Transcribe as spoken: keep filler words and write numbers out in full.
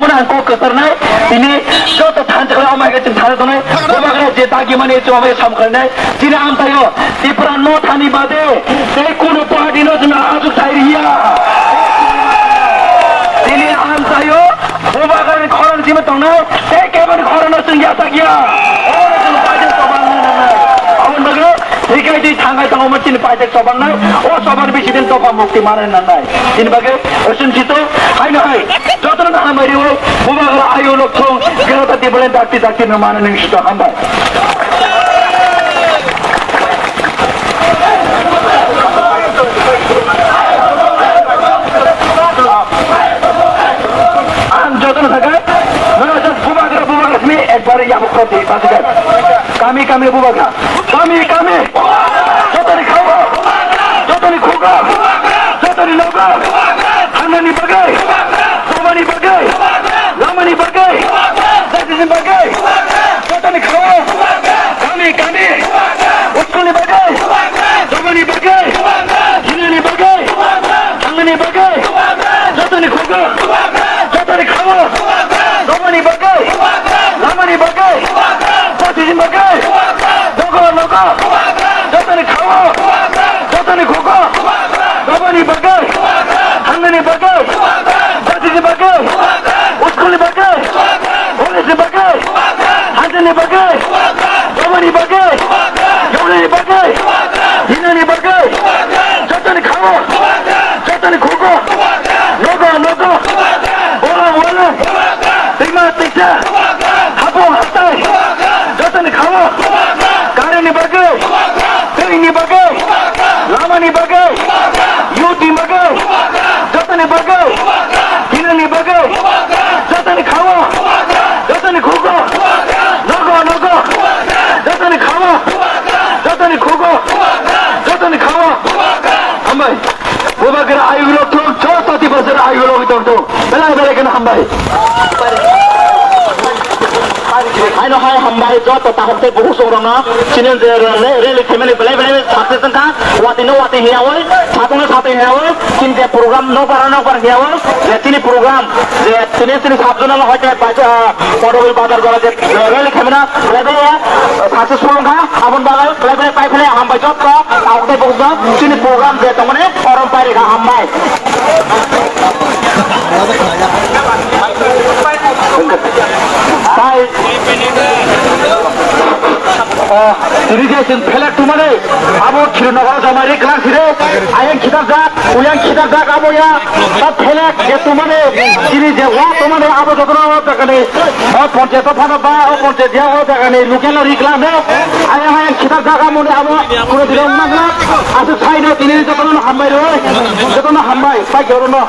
Ang kok kwcharnai, tini joto thansa khlai amai khe chwng thana tongnai, Bubagra je dagi mani chwng amai samkhlainai, chini amchaio Tipra no thani bade tei kunu party no chwng aswk sai riya. Tini amchaio Bubagra ni khorang simi tongnai, tei keboni khorang no chwng yasak ya. Oro chwng paijak chobang nangnai. Aboni bagwi hikai twi thangai tongo chini paijak chobangnai, o choban bisi din dopha mukti manwi nangnai. Chini bagwi chwng sito haino hai. Jotono no hambai rwi, Bubagra ayulo thung, Janata Dibalin dakti dakti no mano nini sito hambai. Ang jotono sakai, nono jat Bubagra, Bubagra simi ekbar yabuk koti, basikai. Kami, kami Bubagra. Kami, kami. Jotoni khago. Jotoni khugo. Jotoni nogo. Hangnani bagwi. Sobani bagwi. Lamani bagwi. Jatini bagwi. Jotoni khago. Kami, kami. Uskulni bagwi. Sobani bagwi. Hinani bagwi. Hangnani bagwi. Jotoni khugo. Jotoni khago. Sobani bagwi. Lamani bagwi. Jatini bagwi. Nogo, nogo. Jotoni khago. Jotoni khugo. Sobani bagwi. Hangnani bagwi. Jatini bagwi. Uskulni bagwi. Police ni bagwi. Hanjani bagwi. Sobani bagwi. Yogni bagwi. Hinani bagwi. Jotoni khago. Jotoni khugo. Nogo, nogo. Bolong, bolong. Twima, twisa. Hapung, hatai. Jotoni khago. Karini bagwi. Twini bagwi. Lamani bagwi. Yutni bagwi. Jotoni bagwi. Hinani bagwi. Jotoni khago. Jotoni khugo. Nogo, nogo. Jotoni khago. Jotoni khugo. Jotoni khago. Hambai. Bubagra ayulo thung, joto tibasar ayulo thung thung. Belai belai kheno hambai. Haino hai hambai joto takhuk tei bukhuk songrokno. Chini je rally, rally khaimani belai belai success wngkha. Watwi no watwi hiyawi, satung no satung hiyawi. Chini je program no para no para hiyawi. Je chini program je chini chini sub zonal hoite Kotobil bazar gora je rally khaimani belai belai successful wngkha. Aboni bagwi belai belai paiphile hambai joto takhuk tei bukhuk chini program je tongmani korom pairikha hambai. Tai, ah, tini je chwng phelek tumani, abo Khirunogoro jamairi kwlak sire, ayang khitarjak, uyang khitarjak abo ya, ta phelek je tumani, chini je wa tumani abo jotono o jagani, o ponchayat o phano ba, o ponchayat ya o jagani local o ri kwlak no, ayang ayang khitarjak amo ni abo, kuno dino wngma kwlak, aswk sai no tini jotono hambai rwi, jotono hambai, pai khe oro no.